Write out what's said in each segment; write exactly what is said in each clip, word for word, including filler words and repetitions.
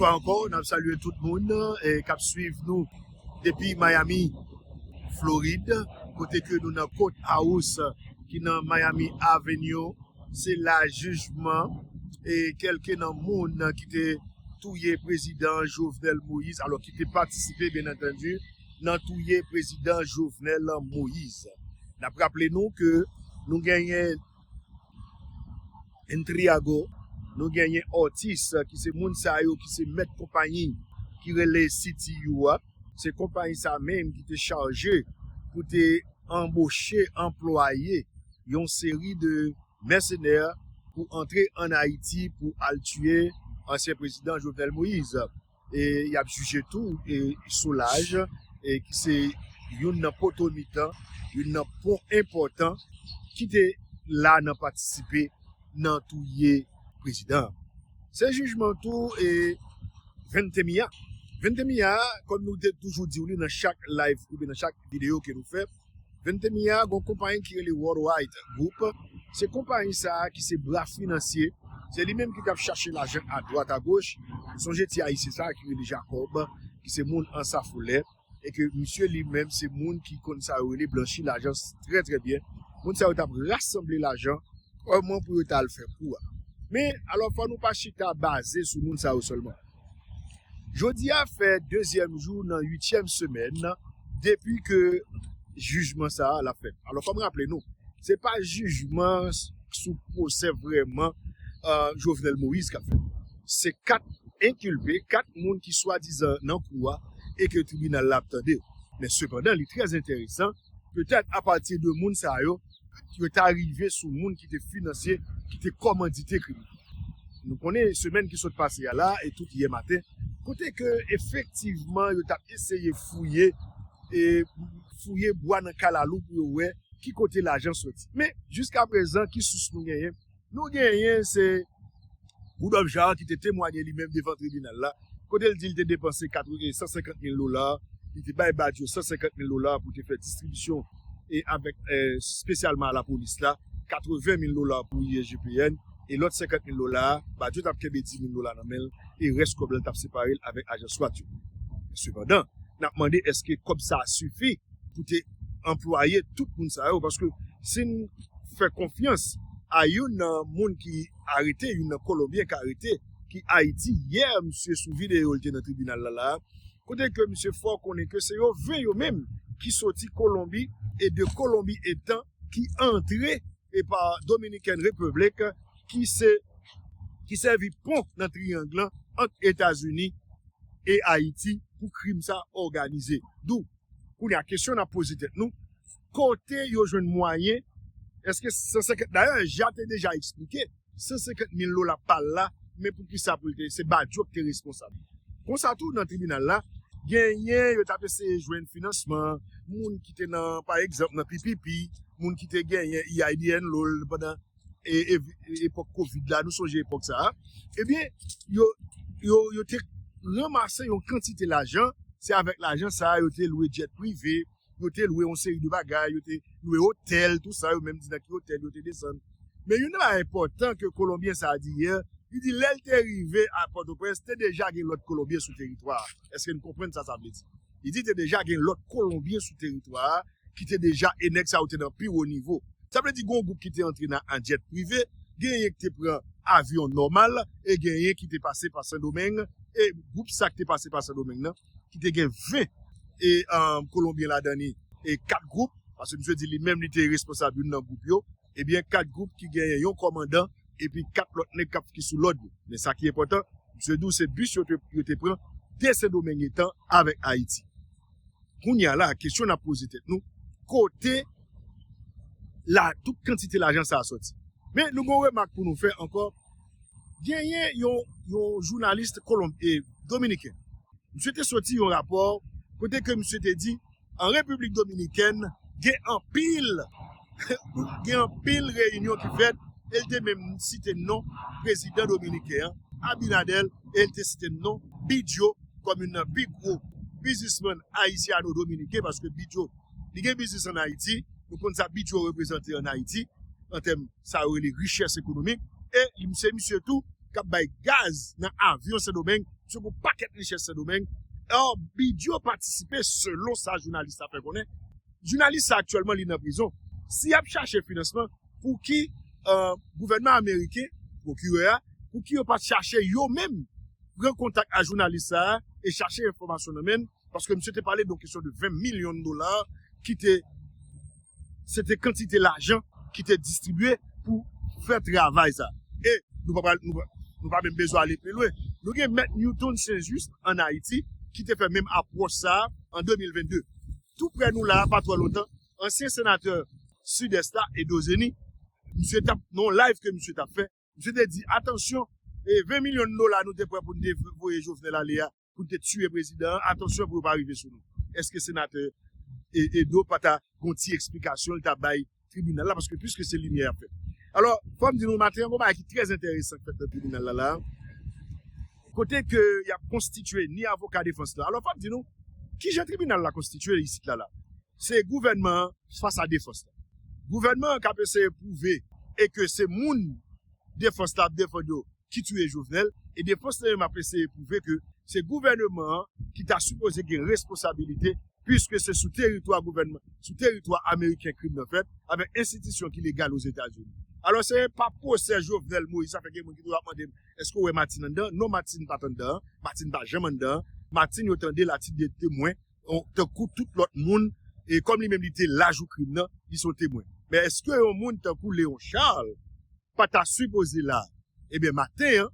Ankò, n ap salye tout moun, e, k ap swiv nou depi Miami, Florid, kote ke nou nan Courthouse ki nan Miami Avenue. Se la jijman, e, kèlke nan moun ki te touye prezidan Jovenel Moïse, alò ki te patisipe, byen antandi, nan touye prezidan Jovenel Moïse. N ap raple nou ke nou genyen Intriago, nou genyen Ortiz, ki se moun sa yo ki se mèt konpayi ki rele C T U a. Se konpayi sa menm ki te chaje pou te anboche, anplwaye yon seri de mèsenè pou antre ann Ayiti pou al tiye ansyen prezidan Jovenel Moïse. E y ap jije tou, e, Solaj, e, ki se youn nan poto mitan, youn nan pon enpòtan ki te la nan patisipe nan touye prezidan. Se jijman tou, e, Vente Mia. Vente Mia, kòm nou te toujou di w li nan chak live oubyen nan chak videyo ke nou fè, Vente Mia gon konpayi ki rele Worldwide Group. Se konpayi sa a ki se bra finansye. Se li menm ki t ap chache lajan adwat agoch. Sonje ti Ayisyen sa a ki rele Jacob, ki se moun Ansafolè, e ke misye li menm se moun ki konn sa yo rele blanchi lajan trè, trè byen. Moun sa yo t ap rasanble lajan, kòman pou yo t al fè kou a. Men, alò, fò nou pa chita baze sou moun sa yo sèlman. Jodi a fè dezyèm jou nan uityèm semèn depi ke jijman sa a l ap fèt. Alò, fò m raple nou, se pa jijman sou pwosè vrèman, e, Jovenel Moïse k ap fèt. Se kat enkilpe, kat moun ki swadizan nan kou a e ke tribinal la ap tande yo. Men sepandan, li trè enteresan, petèt apati de moun sa yo, yo ta rive sou moun ki te finansye, ki te kòmandite krim. Nou konnen semèn ki sot pase a la, e tout yè maten, kote ke efektivman yo t ap eseye fouye, e fouye bwa nan kalalou pou yo wè ki kote lajan soti. Men, jiskaprezan, ki sous nou genyen? Nou genyen se Rudolph Jaar ki te temwanye li menm devan tribinal la, kote l di l te depanse katreven, san senkant mil dola, li te bay Badio san senkant mil dola pou te fè distribisyon e avèk, e, espesyalman a lapolis la, katreven mil dola pou I G P N, e lòt senkant mil dola a, Badio t ap kenbe dis mil dola nan men l, e rès kòb la l t ap separe l avèk ajan swat yo. Sepandan, n ap mande èske kòb sa a sifi pou te anplwaye tout moun sa yo, paske si n fè konfyans a youn nan moun ki arete, youn nan Kolonbyen ki arete, ki Ayiti, yè, misye sou videyo, li te nan tribinal la, la, kote ke misye fè w konnen ke se yo ven yo menm ki soti Kolonbi e de Kolonbi etan ki antre e pa Dominican Republic, ki se, ki sèvi pon nan triyang lan ant Etazini e Ayiti pou krim sa òganize. Dou, kounye a, kesyon n ap poze tèt nou, kote yo jwenn mwayen, èske san senkant, dayè, Jaar te deja eksplike, san senkant mil dola pa l la, men poukisa pou l te, se Badio ki te responsab. Konsa tou, nan tribinal la, genyen yo t ap eseye jwenn finansman, moun ki te nan, pa egzanp, nan P P P, moun ki te genyen E I D N loan pandan e, e, epòk kovid la, nou sonje epòk sa a, ebyen, yo, yo, yo te ranmase yon kantite lajan, se avèk lajan sa a yo te lwe djèt prive, yo te lwe yon seri de bagay, yo te lwe otèl, tou sa, yo menm di nan ki otèl yo te desann. Men youn nan bagay enpòtan ke Kolonbyen sa a di yè, li di lè l te rive a Pòtoprens, te deja gen lòt Kolonbyen sou teritwa a. Èske n konprann sa sa vle di? Li di te deja gen lòt Kolonbyen sou teritwa a, ki te deja, e nèg sa yo te nan pi wo nivo. Sa vle di gen yon gwoup ki te antre nan, an djèt prive, genyen ki te pran avyon nòmal, e genyen ki te pase pa Sendomeng, e gwoup sa ki te pase pa Sendomeng nan, ki te gen ven, e, um, Kolonbyen ladan li, e kat gwoup, paske misye di li menm li te responsab youn nan gwoup yo, ebyen, kat gwoup ki genyen yon kòmandan, epi kat lòt nèg k ap, ki sou lòd yo. Men sa ki enpòtan, misye di w se bis yo te, yo te pran de Sendomeng etan avèk Ayiti. Kounye a la, kesyon n ap poze tèt nou, kote la, tout kantite lajan sa a sòti? Men nou gon remak pou nou fè ankò. Genyen yon, yon jounalis kolonb-, e, dominiken. Misye te soti yon rapò kote ke misye te di, an Repiblik Dominikèn, gen anpil, gen anpil reyinyon ki fèt, e l te menm site non prezidan dominiken an, Abinader, e l te site non Bidjo kòm youn nan pi gwo biznismann ayisyano-dominiken, paske Bidjo, li gen biznis ann Ayiti, nou konn sa Bidjo reprezante ann Ayiti, an tèm sa yo rele richès ekonomik, e li, se misye tou k ap bay gaz nan avyon Sendomeng, misye gen yon pakèt richès Sendomeng. Or, Bidyo patisipe, selon sa jounalis la fè konnen. Jounalis sa aktyèlman li nan prizon. Si y ap chache finansman, pouki uh, gouvènman ameriken, pwokirè a, pouki yo pa t chache yo menm pran kontak ak jounalis sa a e chache enfòmasyon nan men l, paske misye te pale de yon kesyon de ven milyon dola ki te se te kantite lajan ki te distribye pou fè travay sa. E nou pa pral, nou, pa- nou pa menm bezwen ale pi lwen. Nou gen Mèt Newton Saint-Juste ann Ayiti ki te fè menm apwòch sa a an de mil vennde. Tou prè nou la a, pa twò lontan, ansyen senatè Sidès la, Edo Zeni, misye t ap, nan yon live ke misye t ap fè, misye te di, atansyon, e ven milyon dola nou te pran pou n te voye Jovenel ale a, pou n te tiye prezidan an, atansyon pou yo pa rive sou nou. Èske senatè e- Edo pa ta gon ti eksplikasyon l ta bay tribinal la, paske piske se limyè y ap fè. Alò, fò m di nou, maten an, gon bagay ki trè enteresan k fèt nan tribinal la, la. Kote ke y ap konstitye ni avoka defans la. Alò, fò m di nou, kijan tribinal la konstitye isit la, la? Se gouvènman an fas a defans la. Gouvènman an k ap eseye pwouve e ke se moun defans la ap defann yo ki tiye Jovenel, e defans la menm ap eseye pwouve ke se gouvènman an ki ta sipoze gen responsabilite, piske se sou teritwa gouvènman, sou teritwa ameriken krim nan fèt, avèk enstitisyon ki legal Ozetazini. Alò, se pa pwosè Jovenel Moïse, sa fè gen moun ki toujou ap mande m, èske w wè Martine anndan? Non, Martine pa t anndan, Martine pa janm anndan. Martine, yo tande l a tit de temwen, on- tankou tout lòt moun, e kòm li menm li te la jou krim nan, li se yon temwen. Men èske yon moun tankou Léon Charles pa ta sipoze la? Ebyen, maten an,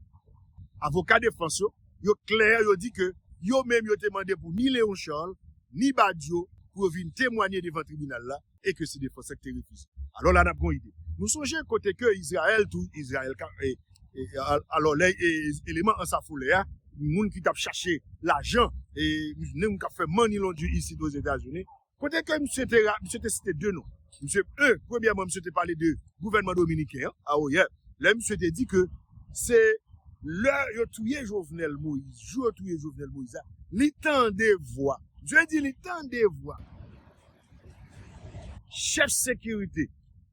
avoka defans yo, yo klè, yo di ke yo menm yo te mande pou ni Léon Charles, ni Badio, pou yo vin temwanye devan tribinal la, e ke se defans la ki te refize. Alò la, n ap gon ide. Nou sonje kote ke Izrayèl tou, Izrayèl ka, e, e, al- alò lè e, eleman ansafolè a, moun ki t ap chache lajan, e moun k ap fè money laundry isit Ozetazini, kote ke misye te, ra- misye te site de non. Misye, en, premyèman, misye te pale de gouvènman dominiken an, a Oyè. Lè misye te di ke se lè yo touye Jovenel Moïse, jou yo touye Jovenel Moïse la, li tande vwa. Misye di li tande vwa chèf sekirite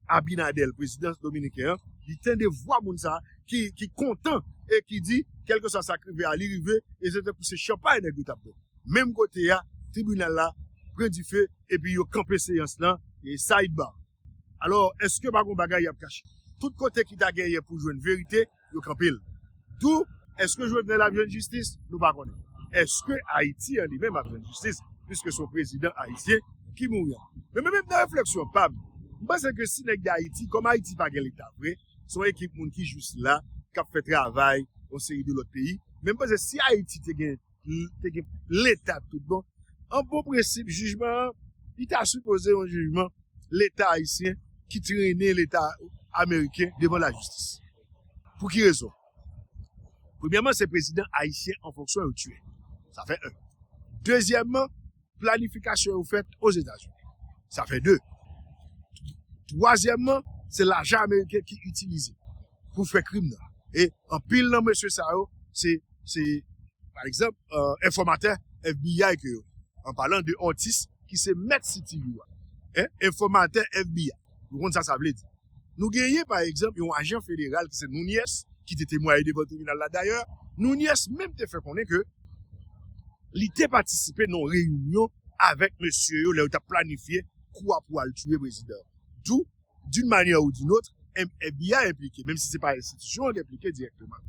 Abinader, prezidan dominiken an, li tande vwa moun sa a ki, ki kontan e ki di, kèlkeswa sa k rive a, li rive, e se tankou se chanpay nèg yo t ap bwè. Menm kote a, tribinal la pran dife, epi yo kanpe seyans lan, e sidebar. Alò, èske pa gon bagay y ap kache? Tout kote ki ta genyen pou jwenn verite, yo kanpe l. Tou, èske Jovenel ap jwenn jistis? Nou pa konnen. Èske Ayiti an li menm ap jwenn jistis? Piske se yon prezidan ayisyen ki mouri an. Men, men menm nan refleksyon pa m, m panse ke si nèg Dayiti, kòm Ayiti pa gen leta vre, se yon ekip moun ki jis la, k ap fè travay yon seri de lòt peyi. Men m panse si Ayiti te gen, te gen leta tout bon, an bon prensip, jijman an, li ta sipoze yon jijman leta ayisyen ki trennen leta ameriken devan lajistis. Pou ki rezon? Premyèman, se prezidan ayisyen an fonksyon yo tiye. Sa fè en. Dezyèmman, planifikasyon yo fèt Ozetazini. Sa fè de. Twazyèmman, se lajan ameriken ki itilize pou fè krim nan. E anpil nan mesye sa yo, se, se pa egzanp, euh, enfòmatè F B I ke yo. An palan de Ortiz ki se mèt C T U a. Hein? Enfòmatè F B I. Nou konn sa sa vle di. Nou genyen, pa egzanp, yon ajan federal ki se Nuñez, ki te temwaye devan tribinal la. Dayè, Nuñez menm te fè konnen ke li te patisipe nan reyinyon avèk mesye yo lè yo t ap planifye kou a pou al tiye prezidan. D'où d'une manière ou d'une autre, F B I enplike, menm si se pa enstitisyon an ki enplike dirèkteman.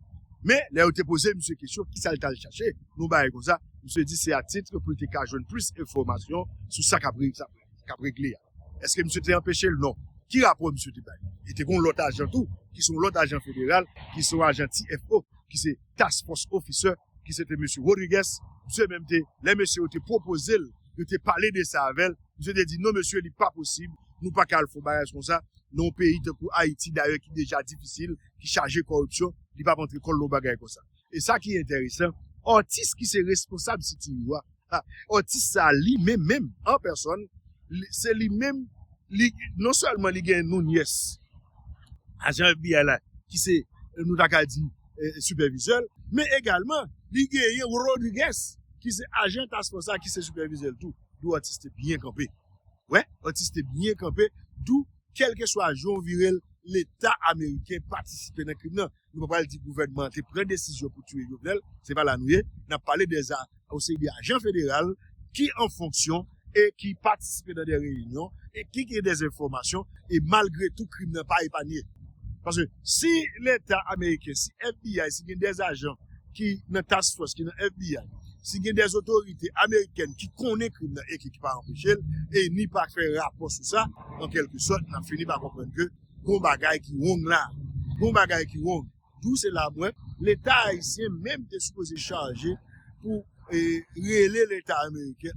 Men, lè yo te poze misye kesyon, kisa l t al chache, nou bagay konsa, misye di se a tit pou l te ka jwenn plis enfòmasyon sou sa k ap re- sa k ap regle a. Èske misye te anpeche l? Non. Ki rapò misye te bay? E te gen yon lòt ajan tou, ki se yon lòt ajan federal, ki se yon ajan T F O, ki se Task Force Officer, ki se te mesye Rodriguez. Misye menm te, lè mesye yo te pwopoze l, yo te pale de sa avè l, misye te di, non, mesye, li pa posib, nou pa ka al fè yon bagay konsa, nan yon peyi tankou Ayiti, dayè, ki deja difisil, ki chaje kòripsyon, li p ap antre kò l nan yon bagay konsa. E sa ki enteresan, Ortiz ki se responsab C T U a, Ortiz sa li menm, menm, an pèsòn, li- se li menm, li, non sèlman li gen Nuñez, ajan F B I la, ki se, nou ta ka di, eh, sipèvizè l, men egalman, li genyen Rodriguez, ki se ajan task force la, ki se sipèvizè l tou. D'où Ortiz te byen kanpe. Wè, Ortiz te byen kanpe, d'où, kèlkeswa jan w vire l, Leta ameriken patisipe nan krim nan. Nou pa pral di gouvènman an te pran desizyon pou tiye Jovenel, se pa la nou ye. N ap pale de za-, o seri de ajan federal ki an fonksyon e ki patisipe nan de reyinyon e ki gen de enfòmasyon e malgre tou krim nan pa epanye. Paske si Leta ameriken, si F B I, si gen de ajan ki nan task force, ki nan F B I, si gen de otorite amerikèn ki konnen krim nan e ki, ki pa anpeche l, e ni pa fè rapò sou sa, an kèlke sòt, n ap fini pa konprann ke gon bagay ki wrong la. Gon bagay ki wrong. D'où cela, mwen, Leta ayisyen menm te sipoze chaje pou, eh, rele Leta ameriken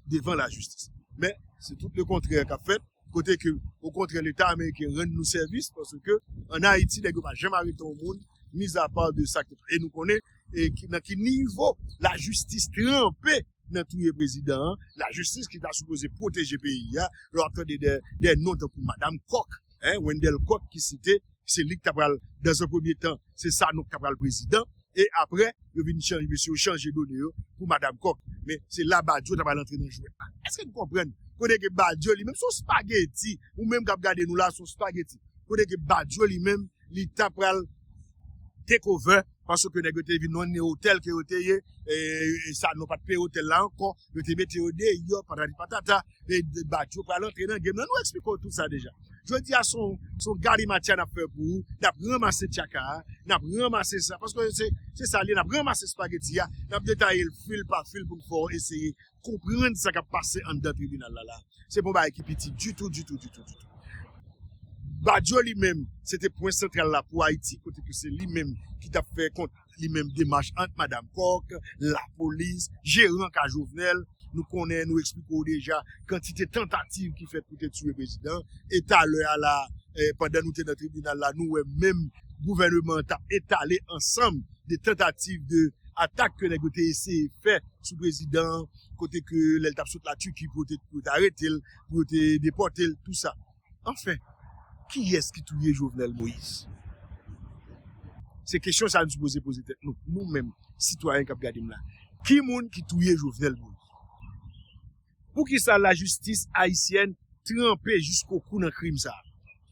devan lajistis. Men, se tout le kontrè k ap fèt, kote ke, okontrè, Leta ameriken rann nou sèvis, paske an Ayiti, nèg yo pa janm arete yon moun, mizapa de sa ke, e nou konnen, e ki, nan ki nivo lajistis tranpe nan touye prezidan an, lajistis ki ta sipoze pwoteje peyi a, lè w ap tande de, de non tankou Madam Coq, hein, Wendell Coq ki site, se li ki ta pral, dans un premier temps, se Sanon ki ta pral prezidan, e apre, yo vin chanje, mesye yo chanje done yo pou Madam Coq. Men se la Badio ta pral antre nan jwèt la. Èske n konprann? Kote ke Badio li menm se yon spageti, ou menm k ap gade nou la, se yon spageti. Kote ke Badio li menm, li ta pral take over, paske nèg yo te vin nan otèl ke yo te ye, e, e Sanon pa t peye otèl la ankò, yo te mete yo deyò, patati patata, e Badio pral antre nan game nan, nou eksplike w tout sa deja. Jodi a, se yon, se yon galimatya n ap fè pou ou, n ap ranmase tchaka a, n ap ranmase sa, paske se, se sa l ye, n ap ranmase spageti a, n ap detaye l fil pa fil pou n fè w eseye konprann sa k ap pase anndan tribinal la, la. Se pa yon bagay ki piti ditou, ditou, ditou, ditou. Badio li menm, se te pwen santral la pou Ayiti, kote ke se li menm ki t ap fè kont li menm demach ant Madam Coq, lapolis, jeran ka Jovenel. Nou konnen, nou eksplike w deja kantite tantativ ki fèt pou te tiye prezidan. E talè a la, eh, pandan nou te nan tribinal la, nou wè menm gouvènman an t ap etale ansanm de tantativ de atak ke nèg yo te eseye fè sou prezidan an, kote ke lè l t ap sot la Tiki pou yo te, pou yo te arete l, pou yo te depòte l, tou sa. Anfen, kiyès ki touye Jovenel Moïse? Se kesyon sa nou sipoze poze tèt nou, nou menm, sitwayen k ap gade m la. Ki moun ki touye Jovenel Moïse? Poukisa lajistis ayisyèn tranpe jiskokou nan krim sa a?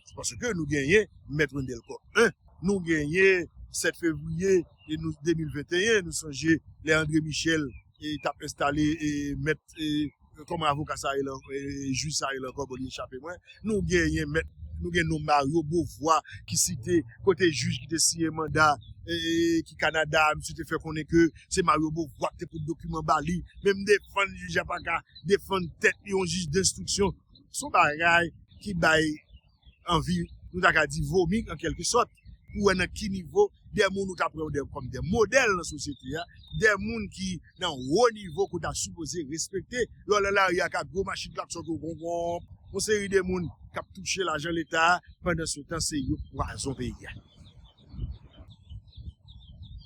Se paske nou genyen Mèt Wendell Coq en, nou genyen sèt fevriye e nou, de mil venteyen, nou sonje lè André Michel e t ap enstale e mèt e kòman avoka sa rele, e jij sa rele ankò, bon, li echape mwen. Nou genyen mèt, nou gen non Mario Beauvoir ki site kote jij ki te siyen manda e, e ki Kanada, misye te fè konnen ke se Mario Beauvoir ki te pote dokiman ba li, menm defann jij a pa ka defann tèt li, yon jij denstriksyon. Se yon bagay ki bay anvi, nou ta ka di vomi an kèlke sòt, pou wè nan ki nivo de moun ou ta pran yo de, kòm de modèl nan sosyete a, de moun ki nan wo nivo ke w ta sipoze respekte, lè w nan lari a ka gwo machin klakson ke w gongon, yon seri de moun k ap touche lajan leta a, pandan se tan se yo k pwazon peyi a.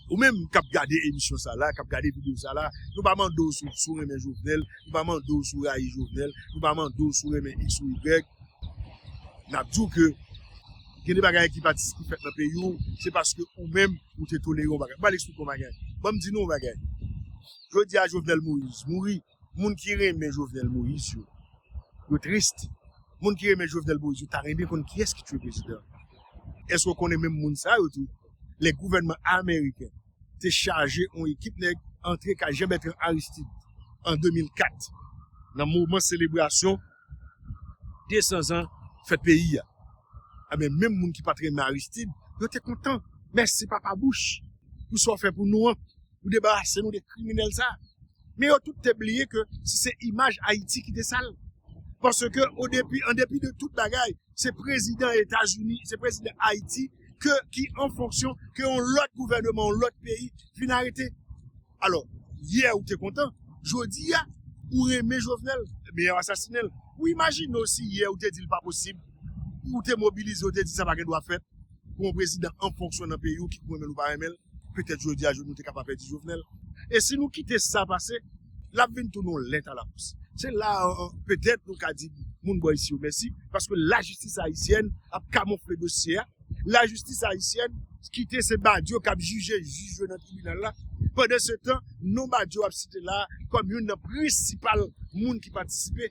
Ou menm k ap gade emisyon sa la, k ap gade videyo sa la, nou pa mande w si, si w renmen Jovenel, nou pa mande w si w rayi Jovenel, nou pa mande w si w renmen X ou Y. N ap di w ke gen de bagay ki pa, ki fèt nan peyi w, se paske ou menm ou te tolere yon bagay. Ban m eksplike yon bagay. Ban m di nou yon bagay. Jodi a Jovenel Moïse mouri, moun ki renmen Jovenel Moïse yo, yo tris. Moun ki renmen Jovenel Moïse yo ta renmen konn kiyès ki tiye prezidan. Èske w konnen menm moun sa yo tou, lè gouvènman ameriken te chaje yon ekip nèg antre kay Jean Bertrand Aristide an de mil kat, nan moman selebrasyon de san zan fèt peyi a. Ebyen, menm moun ki pa t renmen Aristide, yo te kontan. Mèsi, Papa Bush, pou sa w fè pou nou an. Ou debarase nou de kriminèl sa. Men yo tout te bliye ke si se imaj Ayiti ki te sal. Paske o depi, an depi de tout bagay, se prezidan Etazini, se prezidan Ayiti ke, ki an fonksyon ke yon lòt gouvènman, yon lòt peyi vin arete. Alò, yè ou te kontan, jodi a, ou renmen Jovenel, men yo asasinen l. Ou imajine w si yè ou te di l pa posib, ou te mobilize, ou te di sa pa gen dwa fèt, pou yon prezidan an fonksyon nan peyi w ki ou renmen l ou pa renmen l, petèt jodi a nou te ka pa pèdi Jovenel. E si nou kite sa pase, l ap vin tounen yon lèt a lapòs. Se la, euh, petèt nou ka di moun bò isi yo mèsi, paske lajistis ayisyèn ap kamoufle dosye a. Lajistis ayisyèn kite se Badio k ap jije jij yo nan tribinal la, pandan se tan, non Badio ap site la kòm youn nan prensipal moun ki patisipe.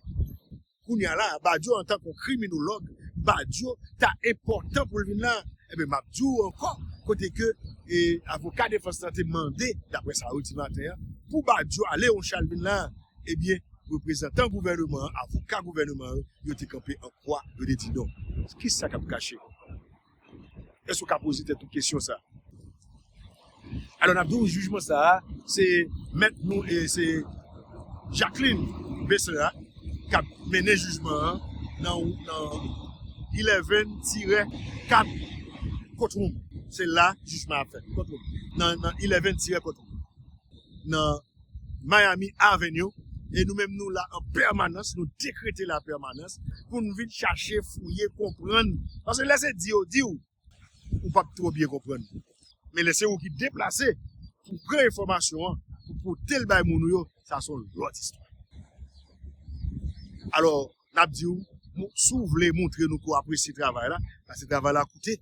Kounye a la, Badio antanke yon kriminològ, Badio ta enpòtan pou l vin la. Ebyen, m ap di w ankò, kote ke e, avoka defans lan te mande, daprè sa yo di maten an, pou Badio ale yon chal vin la. Ebyen, reprezantan gouvènman an, avoka gouvènman an, yo te kanpe an kwa, yo te di non. Kisa k ap kache? Èske w ka poze tèt ou kesyon sa? Alò, n ap di w jijman sa a, se mèt nou, e se Jacqueline Besra k ap mennen jijman an nan, nan eleven tirè kat courtroom. Se la jijman ap fèt, courtroom. Nan, nan eleven tirè courtroom. Nan Miami Avenue. E nou menm nou la an pèmanans, nou dekrete la pèmanans pou n vin chache, fouye, konprann. Paske lè se di yo di w, ou p ap twò byen konprann. Men lè se ou ki deplase pou pran enfòmasyon an, pou pote l bay moun ou yo, sa se yon lòt istwa. Alò, n ap di w, si w vle montre nou ke w apresye travay la, paske travay la koute.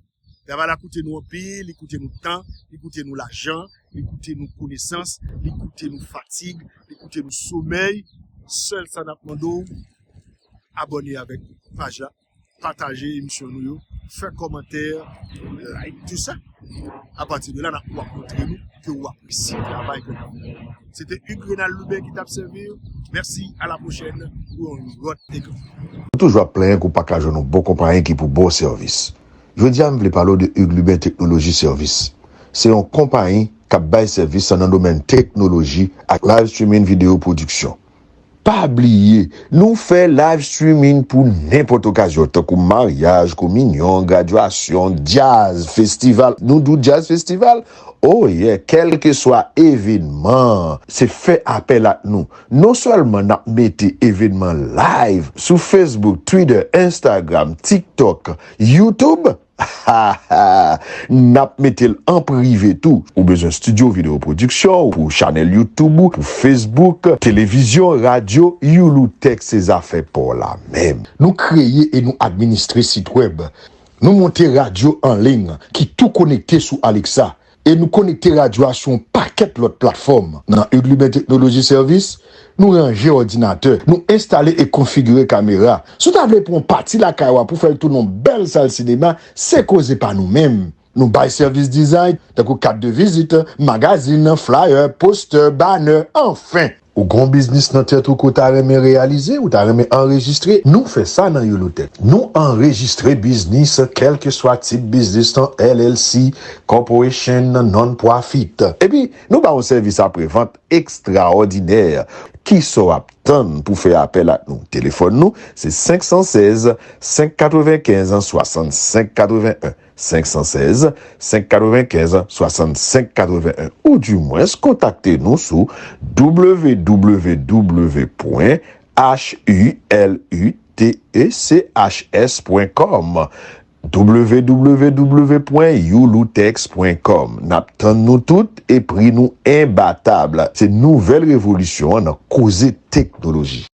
Travay la koute nou anpil, li koute nou tan, li koute nou lajan, li koute nou konesans, li koute nou fatig, li koute nou somèy. Sèl sa n ap mande w, abòne avèk paj la, pataje emisyon nou yo, fè kòmantè, like, tout sa. Apati de la, n ap, w ap montre nou ke w apresye travay ke n ap fè. Se te Hugues Renald Lubin ki t ap sèvi w. Mèsi, a la pwochèn pou yon lòt ekran. Ou toujou ap plenyen ke w pa ka jwenn yon bon konpayi ki pou ba w sèvis? Jodi a, m vle pale w de Hugues Lubin Technology Service. Se yon konpayi k ap bay sèvis nan domèn teknoloji ak live streaming video production. Pa bliye, nou fè live streaming pou nenpòt okazyon, tankou maryaj, kominyon, gradyasyon, djaz, festival. Nou di w djaz festival? Oh yeah, kèlkeswa evenman, se fè apèl ak nou. Non sèlman n ap mete evenman live sou Facebook, Twitter, Instagram, TikTok, YouTube, n ap mete l an prive tou. Ou bezwen estidyo videyo pwodiksyon pou chanèl YouTube ou, pou Facebook, televizyon, radyo, Youlou Tech se zafè pa w la menm. Nou kreye e nou administre sit wèb. Nou monte radyo an liy ki tou konekte sou Alexa. E nou konekte radyo a sou yon pakèt lòt platfòm. Nan Hugues Lubin Technology Service, nou ranje òdinatè, nou enstale e konfigire kamera. Si w ta vle pran yon pati lakay ou a pou fè l tounen yon bèl sal sinema, se koze pa nou menm. Nou bay sèvis dizay, tankou kat de vizit, magazin, flyer, postè, banner, anfen. Ou gen yon biznis nan tèt ou ke w ta renmen reyalize, ou ta renmen anrejistre? Nou fè sa nan Youlou Tech. Nou anrejistre biznis, kèlkeswa tip biznis lan, L L C, corporation, non-profit. Epi, nou ba w yon sèvis aprevant ekstraòdinè. Kisa w ap tann pou fè apèl ak nou? Telefòn nou, se senk san sèz, senk katrevenkenz, swasannsenk katreven en. Senk san sèz, senk katrevenkenz, swasannsenk katreven en, oudimwens kontakte nou sou www pwen H U L U T E C H S pwen com, www pwen youlou tech pwen com. N ap tann nou tout e pri nou enbatab. Se nouvèl revolisyon an nan koze teknoloji.